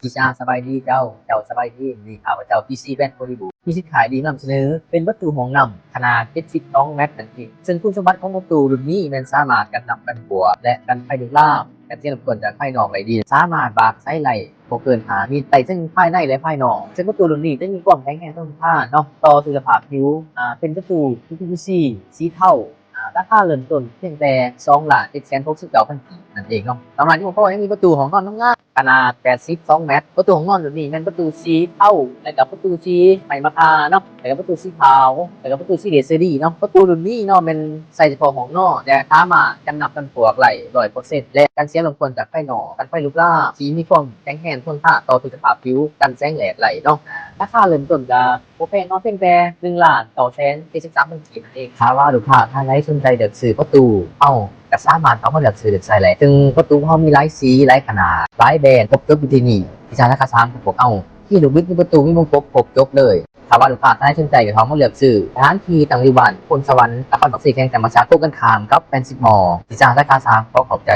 ພີ່ຊາຍສະບາຍດີເຈົ້າ. ເຈົ້າສະບາຍດີ. ນີ້ຂ້າພະເຈົ້າ ພີຊີ ແບຣນ ບໍລິບູດ ມີສິນຄ້າດີນຳສະເໜີ ເປັນປະຕູຫ້ອງນ້ຳຂະໜາດເຈັດສິບສອງແມັດນັ້ນເອງ. ເຊິ່ງຄຸນສົມບັດຂອງປະຕູລຸ້ນນີ້ແມ່ນສາມາດກັນນ້ຳກັນພວກ ແລະ ກັນໄຟລຸກລາມ, ກັນສຽງລົບກວນຈາກພາຍນອກໄດ້ດີ, ສາມາດບາກໃສ່ໄດ້ບໍ່ເກີນຫ້າມິດໄດ້ ເຊິ່ງພາຍໃນ ແລະ ພາຍນອກ. ເຊິ່ງປະຕູລຸ້ນນີ້ຈະມີຄວາມແຂງແຮງທົນທານເນາະ ຕໍ່ສູ່ສະພາບຜິວ. ອາ ເປັນປະຕູ ພີພີຊີ ສີເທົາ. ອາ ລາຄາເລີ່ມຕົ້ນພຽງແຕ່ສອງລ້ານເຈັດແສນຫົກສິບເກົ້າພັນກີບນັ້ນເອງເນາະ. ນອກນັ້ນຍັງບໍ່ພໍ ຍັງມີປະຕູຫ້ອງນອນງາມໆ ຂະໜາດແປດສິບສອງແມັດ. ປະຕູຫ້ອງນອນແບບນີ້ແມ່ນປະຕູສີເທົາ ແລະກະປະຕູສີໄມ້ມະຄາເນາະ ແລະກະປະຕູສີຂາວ ແລະກະປະຕູສີເລດເຊີດີເນາະ. ປະຕູລຸ້ນນີ້ເນາະ ແມ່ນໃສ່ສະເພາະຫ້ອງນອນ ແລະ ສາມາດກັນນ້ຳກັນພວກໄດ້ຮ້ອຍເປີເຊັນ ແລະ ກັນສຽງລົບກວນຈາກພາຍນອກ, ກັນໄຟລຸກລາມ, ສີມີຄວາມແຂງແຮງທົນທານຕໍ່ສູ່ສະພາບຜິວ, ກັນແສງແດດໄດ້ເນາະ. ລາຄາເລີ່ມຕົ້ນກະ ບໍ່ແພງເນາະ ພຽງແຕ່ໜຶ່ງລ້ານເກົ້າແສນເຈັດສິບສາມພັນກີບນັ້ນເອງ. ຖ້າວ່າລູກຄ້າທ່ານໃດສົນໃຈເລືອກຊື້ປະຕູ, ເຮົາກະສາມາດເຂົ້າມາເລືອກຊື້ເລືອກໃສ່ໄດ້. ເຊິ່ງປະຕູຂອງເຮົາມີຫຼາຍສີ, ຫຼາຍຂະໜາດ, ຫຼາຍແບຣນ, ຄົບຈົບຢູ່ທີ່ນີ້. ທີ່ສາຂາສາມຂອງພວກເຮົາ ມີລູກບິດ, ມີປະຕູ, ມີວົງກົບ, ຄົບຈົບເລີຍ. ຖ້າວ່າລູກຄ້າທ່ານໃດສົນໃຈ ກະເຂົ້າມາເລືອກຊື້. ສະຖານທີ່ຕັ້ງຢູ່ບ້ານໂພນສະຫວັນ, ນະຄອນປາກເຊ, ແຂວງຈຳປາສັກ, ຕົງກັນຂ້າມກັບແປນຊິບມໍ. ທີ່ສາຂາສາມ ຂໍຂອບໃຈ.